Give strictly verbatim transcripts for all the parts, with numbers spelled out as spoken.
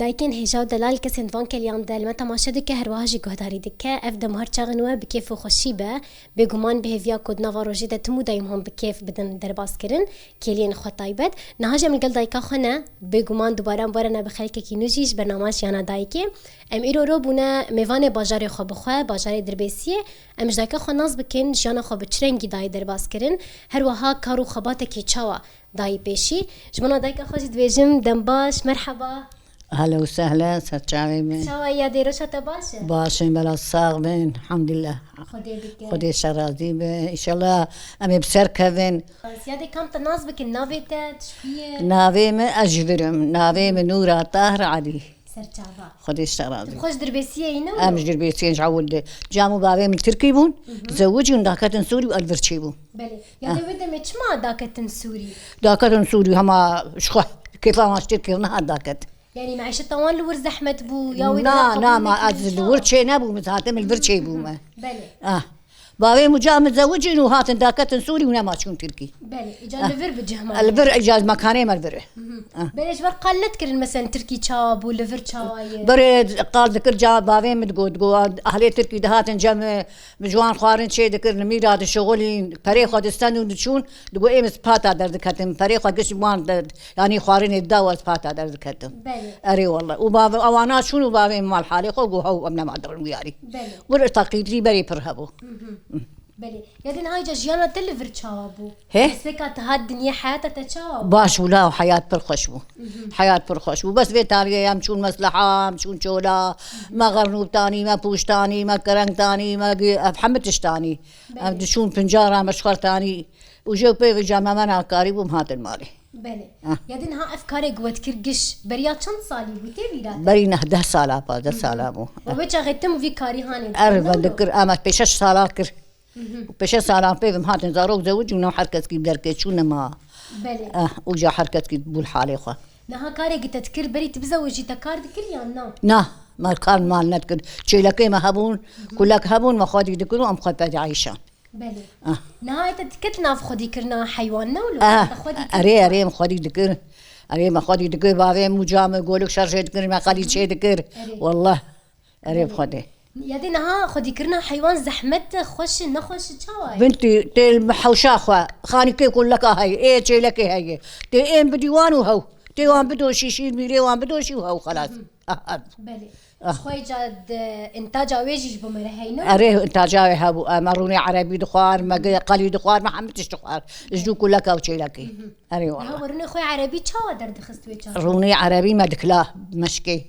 Dayikên hêja û delal kesên di van keliyan de li me temaşe dike, her wiha jî guhdarî dike. Ev dem her çaxin we bi kêf û xweşî be. Bêguman bi hêviya ku di nava rojê de tim û dayim hûn bi kêf bidin derbas kirin, kêliyên xwe taybet. Niha jî em li gel dayika xwe ne, bêguman dubare em were ne bi xelkekî nû jî ji bernama Jiyana Dayikê. Em îro ro bûne mêvanê bajarê xwe bi xwe, bajarê Dirbêsiyê. Em ji dayika xwe nas bikin, jiyana xwe bi çi rengî dayê derbas kirin, her wiha kar û xebatekî çawa dayî pêşî. Ji bona dayika xwe jî dibêjim dem baş, merheba. Hela û sehla, serçavê min. Çawa yê, rewşa te baş e? Baş in, bela sax bin, elhamdulillah. Xwedê bike. Xwedê ji te razî be. Înşallah em ê bi ser kevin. Yadê kam te nas bikin, navê te, tu ji kû yî? Navê min, ez ji vir im. Navê min Nûra Tahir Elî. Serçava. Xwedê ji te razî be. Tu xwe ji Dirbêsiyê yî ne wilo? Em ji Dirbêsiyê, ji ewil de. Cem û bavê min Tirkî bûn, zewicîn, daketin Sûrî û li vir çêbûn. Belê. Yanî wê demê çima daketin Sûrî? Daketin Sûrî, hema ji xwe kêfa wan ji Tirkî niha daket. Yanî meîşeta wan li wir zehmet bû, ya wê Na, dema na, qebûl ma nekirin, ez li wir çawa? Çê nebûm, ez hatim li vir çêbûme. Belê. Ah. Bavê min û cem min zewicîn û hatin daketin Sûrî û nema çûn Tirkî. Belê, îca Ah. li vir bi cih ma Li vir, îca mekanê me li vir e. Ah. Belê, ji ber qal nedikirin, mesela Tirkî çawa bû, li vir çawa ye? Berê qal dikir, ca bavê min digot, digot, ahlê Tirkî dihatin cem min, ji wan xwarin çê dikir, li mîra dişixulîn, perê xwe distend û diçûn, digot, êm ez pata derdiketim, perê xwe giş wan de, yanî xwarinê dida û ez pata derdiketim. Belê. Erê wallah. Û bavê, ewana çûn û bavê min mal halê xwe, got, hew, em nema dirin wî yarî. Belê. Wir teqîdî berê pir hebû. Belê. Ya din hayca jiyana te li vir çawa bû? He? Destpêka te hat dinyê, heyata te çawa bû? Baş bû la, heyat pir xweş bû. Heyat pir xweş bû. Bes vê tariyê em çûn mesleha, em çûn çola, me xernûb tanî, me pûş tanî, me kereng tanî, me gi-, ev hemî tişt tanî. Belê. Em diçûn pincara me ji xwe tanî. Û jê pê vêca me, me nakarî bûm hatin malê. Belê. Ah. Ya din ha ev karê ku we dikir giş beriya çend salî bû tê bîra te? Berî neh deh sala, pazdeh sala bû. We wê çaxê tim vî karî hanê Er dikir, ne me wilo? Dikir, em pê şeş sala kir. Pê şeş salan pê vim hatin zarok zewicî û ne her kes kî derkê çû nema. Belê. Eh, û ja her kes kî bû li halê xwe. Niha karê ki te dikir, berî tu bizewicî te kar dikir yan na? Na, me kar mal nedikir. Çêlekê me hebûn, kulek hebûn, me xwedî dikir û em xwe pê dieyşan. Belê. Ah. Niha te diket nav xwedî kirina heywan ne wilo? Ah, Te xwedî kir. Erê, erê, em xwedî dikir. Erê, me xwedî dikir, bavê min û ca min golik şerjê dikir, me qelî çê dikir. Erê. Wallah. Erê bi Xwedê. Ya dê niha xwedîkirina heywan zehmet e, xweş e, nexweş e, çawa ye? Bintî, tê li hewşa xwe, xanîkê kuleka heye, ê çêlekê heye. Tê ên bidî wan û hew. Tê wan bidoşî, şîr mîrê wan bidoşî û hew xelas. Ah, ah. Belê. Ah. Xweyca de intaca wê jî ji bo me re heyne. Erê, intaca wê hebû. Em rûnê erebî dixwar, me qelî dixwar, me hemî tişt dixwar. Ji dû kuleka û çêlekê. Erê wala. Niha we rûnê xwe erebî çawa derdixist wê çaxê? Rûnê erebî me dikila meşkê.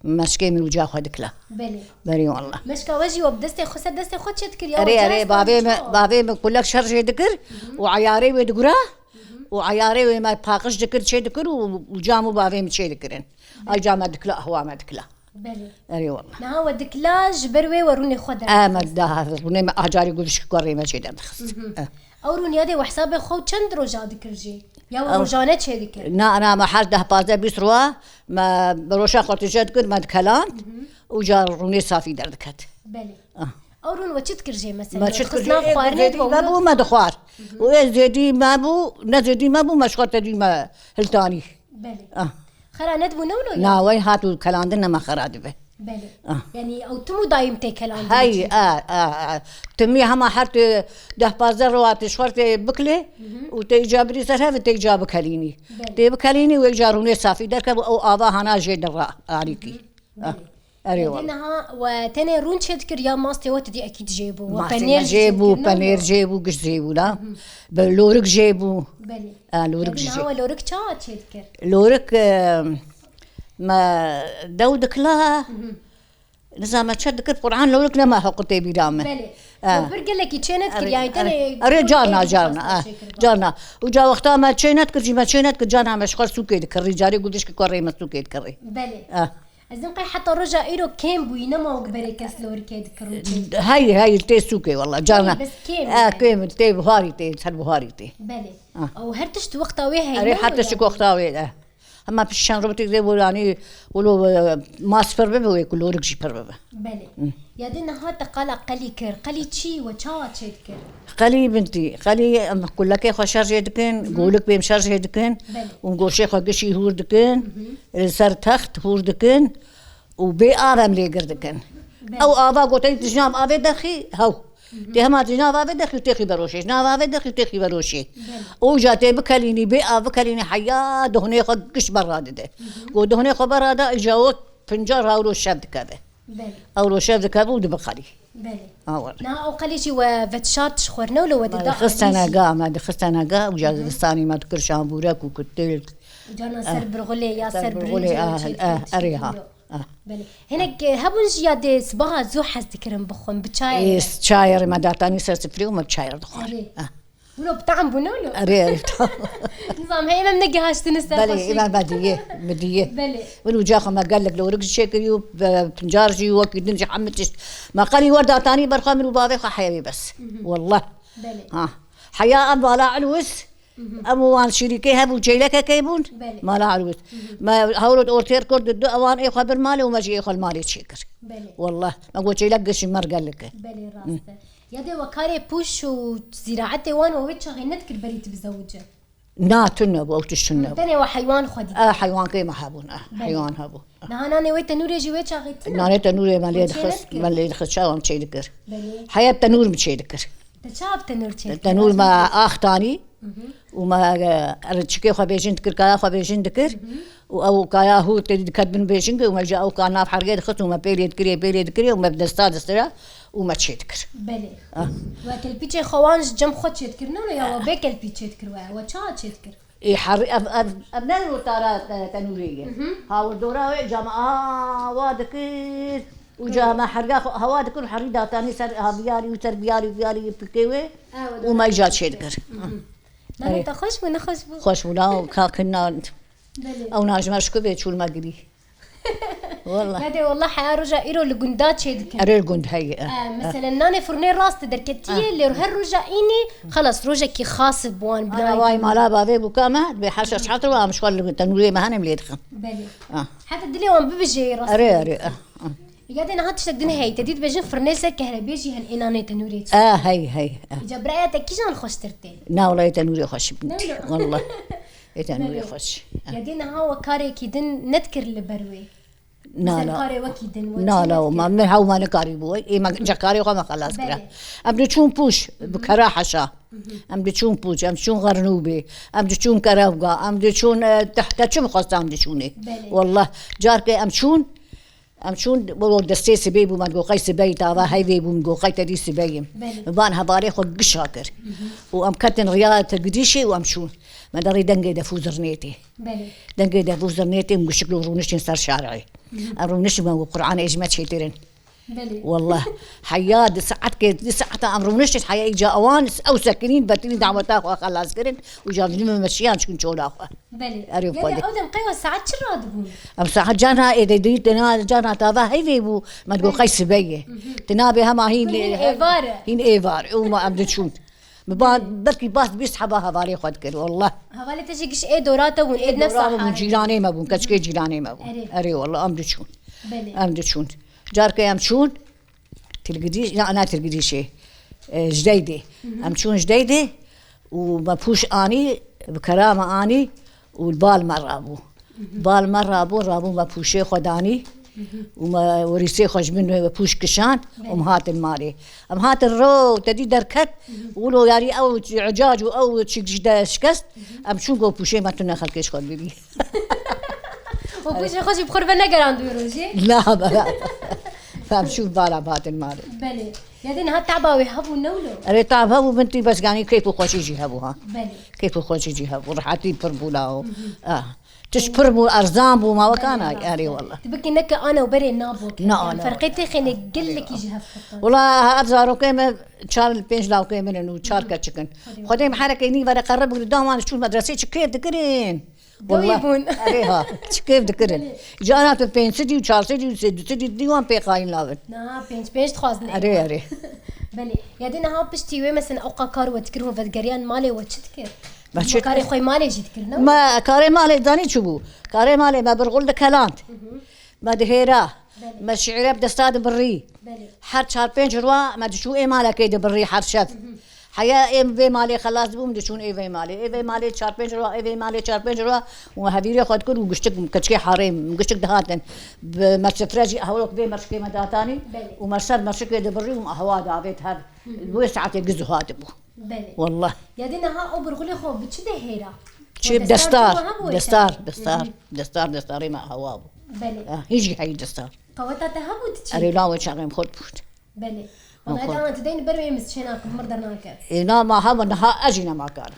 Meşkê min û ca xwe dikila. Belê. Berî wala. Meşka we jî we bi destê xwe ser destê xwe çê dikir ya? Erê, erê, bavê me, bavê me kulek şerjê dikir û eyarê wê digura û eyarê wê me paqij dikir, çê dikir û, û cam û bavê min çê dikirin. Ay ca me dikila, ehwa me dikila. Belê. Erê wala. Niha we dikila ji ber wê we rûnê xwe derdixist. Em daha rûnê me acarî guvişk ku rê me çê derdixist. Eh. Ew rûniyadê we hesabê xwe çend roja dikir jî? Ya we Ew- rojane çê dikir? Na, na, me her deh pazdeh bîst roja me bi roşa xwe tije dikir, me dikeland û ca rûnê safî derdiket. Belê. Ah. Ew rûn we çi dikir jê mesela? Me çi dikir Xisna jê? Ê xwarinê zêdî dibe me bû, me dixwar. Û ê zêdî me bû, ne zêdî me bû, me ji xwe tedî me hiltanî. Belê. Ah. Xera nedibû ne wilo ya? Na, wey hat û kelandin nema xera dibe. Belê. Ah. Yanî ew tim û dayim tê kelandin Hey, çê. Ah, ah, ah. Timî hema her tu deh pazdeh rowa tu şwer tê bikilê û tê îca birî ser hev tê îca bikelînî. Belê. Tê bikelînî wê îca rûnê safî derkeve û ava hana jê dira arîkî. Ah. Belê. Erê wala. Niha we tenê rûn çê dikir ya mastê we tu dî ekîd jê bû? We Mastê penêr me jê jê bû, dikir, ne penêr wilo? Jê bû, giş jê bû la. Be lorik jê bû. Belê. Ha, lorik Yanî jî niha jê. We lorik çawa çê dikir? Lorik, e, me dew dikila. Nizam me çi dikir, Qur'an lorik nema heqû tê bîra me. Belê. Ha. We bir gelekî çê nedikir, Erê, yani erê. Tenê Erê, carna, carna, ha, carna. Û ca wexta me çê nedikir, jî me çê nedikir, carna me ji xwe sûkê dikir, rî carê guvişkî ku rê me sûkê dikir. Belê. Ha. Ez dim qey heta roja îro kêm bûyî, nema wek berê kes lorikê dikir û çê. Hey, hey, tê sûkê wala, carna. Hey, bes kêm Ha, yani. Kêm, tê buharî tê, ser buharî tê. Belê. Ah. Ew her tişt wexta wê heye, Erê, ne her tişt wilo? Wexta wê de. Ama pişt çend rûtîk dê bo yanî wilo, e, mas pir bibe wê ku lorik jî pir bibe. Belê. Ya dê niha te qala qelî kir. Qelî çi we çawa çêdikir? Qelî bintî. Qelî em kulekê xwe şerjê dikin, golik bêm şerjê dikin Belê. û goşê xwe gişî hûr dikin, li ser text hûr dikin û bê av em lê gir dikin. Belê. Ew ava gote tu ji nav avê dexî, hew. Tê hema tu ji nav avê dexî û têxî beroşê. Ji nav avê dexî û têxî beroşê. Belê. Û ca tê bikelînî, bê av bikelînî heya duhnê xwe giş berra dide. Go duhnê xwe berra da, îca o pincar hawro şev dikeve. Belê. Ewro şev dikeve û dibiqelî. Belê. Ha, wele. Niha ew qelî jî we vetişart ji xwe ne wilo we dida. Me dixistene ga, me dixistene ga û ca distanî me dikir şambûrek û kutil. Carna ser birxulê ya ser birxulê, birîncê ah, çêdikir, ah, erê ha. Tiştekî wilo. Ah. Belê. Hinek, e, hebûn jî ya dê sibaha zû hez dikirin bixwin, bi çayê re. Ê, çayê re me datanî ser sifrê û me bi çayê re dixwar. Erê. Ah. Wilo bi tam bûne wilo? Erê, erê, bi tam. Nizam, hey, em negihaştine ser Belê, xweşî. Ême me diye, me diye. Belê. Min û caxa me gelek lorik jî çêkirî û, e, pincar jî û wekî din jî hemî tişt. Me qelî wer datanî ber xwe min û bavê xwe heyevê bes. Wallah. Belê. Ha. Heya em bala Elwis, em û wan şîrîkê hebû, çêlekekê bûn. Belê. Mala Elwis. Me hewlot ortêr kir, du ewan ê xwe bir malê û me jî ê xwe li malê çêkir. Belê. Wallah. Me got çêlek gişî mer gelek e. Belê, rast e. Ya dê we karê pûş û zîraetê wan û wê çaxê nedikir berî tu bizewice? Na, tune bû, ew tişt tune bû. Tenê we heywan xwe dît? E, heywankê me hebûn, e, Belê. heywan hebû. Niha nanê wê tenûrê jî wê çaxê tune? Nanê tenûrê me lê Û çê dixist, nedikir? me lê dixist, çawa em çê dikir. Belê. Heya tenûr mi çê dikir. Te çav tenûr çê dikir? Tenûr me ax tanî. Û me, e, çikê xwe bêjin dikir, kaya xwe bêjin dikir. Û ew kaya hûr têdî diket bin bêjin kir û me ji ew ka nav hergê dixist û me pêlê dikirê, pêlê dikirê û me bi desta distira û me çê dikir. Belê. Ah. We kelpîçê xwe wan ji cem xwe çê dikir, ne wilo ya we bê kelpî çê dikir we? We çawa çê dikir? Ê, herî, ev, ev, ev ne rotara te-, tenûrê ye. Hawirdora wê ca me awa dikir û ca me herga xwe hewa dikir û herî datanî ser ha biyarî û ser biyarî û biyarî pikê wê û me îca çê dikir. Nanê te xweş bû, nexweş bû? Xweş bû, na, ka, ka, na. Belê. Ew na ji me şikivê çûl me girî. Wallah. Ya dê wallah heya roja îro li gunda çê dikin. Erê li gund heye, eh, Eh, eh. Meselen nanê furnê rast derketiye, Eh. lê her roja înî xelas rojekî xas bi wan Ana binayê vay din. Mala bavê bûka me, dibê her şeş heft roja em ji xwe li tenûrê me hene em lê dixin. Belê. Ah. Heta dilê wan bibijê rast. Erê, erê, eh, eh. Ya dê niha tiştek din heye, te dî dibêjin furnê ser kehrebê jî hene ê nanê tenûrê çê. Eh, hey, hey, eh. Îca biraya te kîjan xweştir tê? Na, wela ê tenûrê xweş bint. Ne wilo? Wallah. Ê tenûrê Belê. xweş. Ya dê niha we karekî din nedikir li ber wê? Na, Mesela la. karê wekî din, we Na, çi la, nedikir? ma, min hew me nekarî bû. Ê me ca karê xwe me xelas kira. Belê. Em diçûn pûş, bi kera heşa. Em diçûn pûş, em diçûn xernûbê, em diçûn kerevga, em diçûn, e, tehte çi bixwestan diçûnê. Belê. Wallah, carkê em çûn, Em çûn, wilo destê sibê bû, me digot qey sibeyî tava heyvê bû, min got qey te dî sibeyî. Belê. Min van hevalê xwe gişa kir. Û em ketin riya tirgidîşê û em çûn. Me derê dengê defû zirnê tê. Belê. Dengê defû zirnê tê, em gişik lo rûniştin ser şarê. Em rûniştin, me got Qur'anê ji me çêtir in. Belê. Wallah. Heya di saetkê, di saeta em rûniştin, heya îca ewan, ew sekinîn, betinî daweta xwe xelas kirin û ca vînî me meşiyan çûn çola xwe. Belê. Erê, Ya xwedê. de ew dem qey we saet çi radibûn? Em saet carna ê de dî, tena carna tava heyvê bû. Me digot qey sibe ye. Tu nabê hema hîn Hîn êvar e. Hîn êvar. Û ma em diçûn. Mi ba belkî bas bîst heba hevalê xwe dikir, wallah. Hevalê te jî giş ê dora te bûn, ê Ê nefsa dora me bûn, harê. cîranê me bûn, keçikê cîranê me bûn. Erê. Erê, wallah, em diçûn. Belê. Em diçûn. Carkê em çûn, Tirgidîş, ya, ne Tirgidîşê, e, ji Deydê. Em çûn ji Deydê û me pûş anî, bi kera me anî û li bal me rabû. Bal me rabû, rabû me pûşê xwe danî û me werîsê xwe ji min pûş kişand û em hatin malê. Em hatin ro, te dî derket û lo yarî ew îcac û ew çi ji de şikest, em çûn go pûşê me tune xelkê ji xwe bibî. Û pûşê xwe jî bi xwe re venegerand wê rojê? Na, bera. Em çûn bala batin malê. Belê. Ya dê niha taba wê hebû ne wilo? Erê, tab hebû, min tî bes, yanî keyf û xweşî jî hebû, ha. Belê. Keyf û xweşî jî hebû, rehetî pir bû la o. Ah. Tiş pir bû, erzan bû, ma wekana, Belê, erê rast e. wallah. Tu bikî neke ana û berê nabû. Na, Yani ana. Ferqê tê xênê gelekî ji hev xirtan. Wala, ev zarokê me çar, pênc lawkê min in û çar keçik in. Xwedê Xwedê min herekê nî vere qerre bigri, da wan çûn medresê çi kêf dikirin. Dawî Wallah. bûn. Erê ha, çi kêf dikirin. Belê. Ji ana tu pênc sedî û çar sedî û sê du sedî dî wan pê xayîn lavin. Na, pênc pênc dixwazin. Erê, erê. Belê. Ya dê niha piştî wê mesela oqa kar we dikir, hûn vedigeriyan malê we çi dikir? Me çi karê xwe malê jî dikir, ne? Me karê malê zanî çi bû? Karê malê me birxul dikeland. Me dihêra. Belê. Me şiîre bi desta dibirî. Belê. Her çar pênc rwa me diçû ê malekê dibirî her şev. Heya ê vê malê xelas dibûm, diçûn ê vê malê. Ê vê malê çar pênc rwa, ê vê malê çar pênc rwa û me hevîrê xwe dikir û giştik keçikê harê min, giştik dihatin. Bi me sifre jî ehwek vê merşikê me datanî. Belê. Û me ser merşikê dibirî û me hewa davêt hev. Wê saetê gizo hatibû. Belê. Wallah. Ya dê niha ew birxulê xwe bi çi dihêra? Çi destar, destar, destar, destar, destarê me hewa bû. Belê. Ah, hîç heyî destar. Qeweta te hebû tu çi? Erê, la wê çaxê min xurt bûn. Belê. Wala heta tu deyni ber wê min çê nakim, mir dernake. Ê, na ma hema niha ez jî nema karim.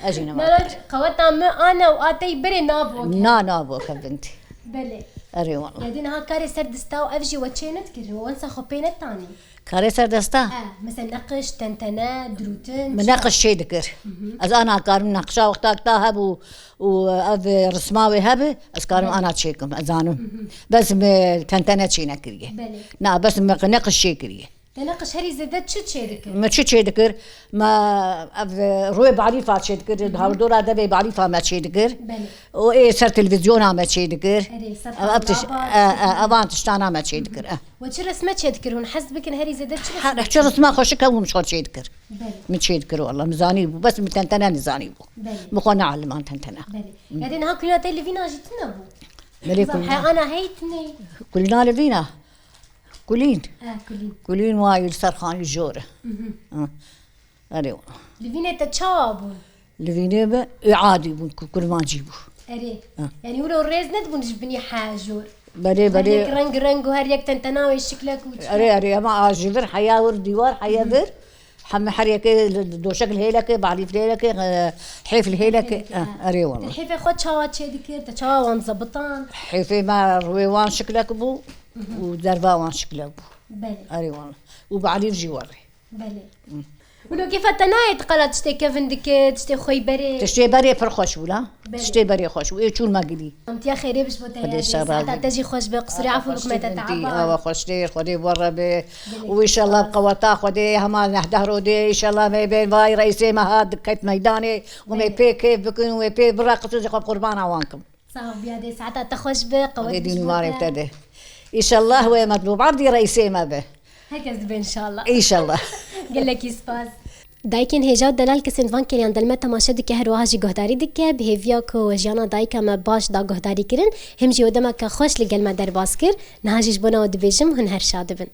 Ez jî nema karim. Qeweta min ana û a tey berê nabo ke. Na, nabo ke vindî. Belê. Erê wala. Ya dê niha karê ser dista û ev jî we çê nedikir, we wensa xwe pê netanî. Karê ser desta? E, mesela neqiş, tentene, dirûtin, min çi neqiş çê dikir. Ez ana karim neqişa wexta ta hebû û ev risma wê hebe, ez karim ana çê kim, ez zanim. Bes me tentene çê nekiriye. Belê. Na, bes me neqiş çê kiriye. Te neqiş herî zêde çi çê dikir? Me çi çê dikir? Me ev rûyê balîfa çê dikir, hewldora devê balîfa me çê dikir. Belê. Û ê ser televîzyona me çê dikir. Erê, ser ev, ev tiş-, e, e, evan tiştana me çê dikir, e. We çi resme çê dikir? Hûn hez bikin herî zêde çi resme? Her çi resma xweşik hebû min çê dikir. Belê. Min çê dikir wala, min zanî bû, bes min tentene nizanî bû. Belê. Min xwe nealiman tentene. Belê. Ya dê niha kulîna te li vîna jî tune bû? Belê, kulîna. He, ana hey tune. Kulîna li vîna. Kulîn. He, kulîn. Kulîn wayî li ser xanî jor e. Ha. Erê wala. Li vînê te çawa bûn? Li vînê me ê adî bûn ku kurmancî bû. Erê. Ha. Yanî wilo rêz nedibûn ji binî he jor. Belê, belê. Her yek reng reng û her yek tentena wê şiklek û çi. Erê, erê, hema a ji vir heya wir dîwar, heya vir. Heme her yekê li, doşek li hêlekê, balîf li hêlekê, e, hêf li hêlekê. Hêlekê, ha, ha. Erê wala. Te hêfê xwe çawa çê dikir? Te çawa wan zebitan? Hêfê me rûyê wan şiklek bû û derva wan şiklek bû. Belê. Erê wala. Û balîf jî werê. Belê. Wilo kêfa te nayê tu qala tiştê kevin dikir, tiştê xwey berê? Tiştê berê pir xweş bû la. Belê. Tiştê berê xweş bû. Ê çûn me gilî. Em tiya xêrê biş bo te. Xwedê ya dê. Saeta te jî xweş be. Qisûrê efû bikme te teaba. Awa xweş dê, Xwedê bi we re be. Gelek spas. Û înşallah bi qeweta Xwedê hema nehdeh rodê, înşallah me bên vay reîsê me hat diket meydanê û me pê kêf bikin û me pê bireqisin, ez xwe bi qurbana wan kim. Sax biya dê, saeta te xweş be, qewet biş bo te. Xwedê dîn û warê te de. Înşallah wê Metlûb Abdî reîsê me be. Herkes dibe înşallah. Înşallah. Gelekî spas. Dayikên hêja û delal kesên van kêliyan delme temaşe dike, her wiha jî guhdarî dike. Bi hêviya ku we jiyana dayika me baş da guhdarî kirin, him jî we demeke xweş li gel me derbas kir. Niha jî ji bona we dibêjim, hûn her şad bin.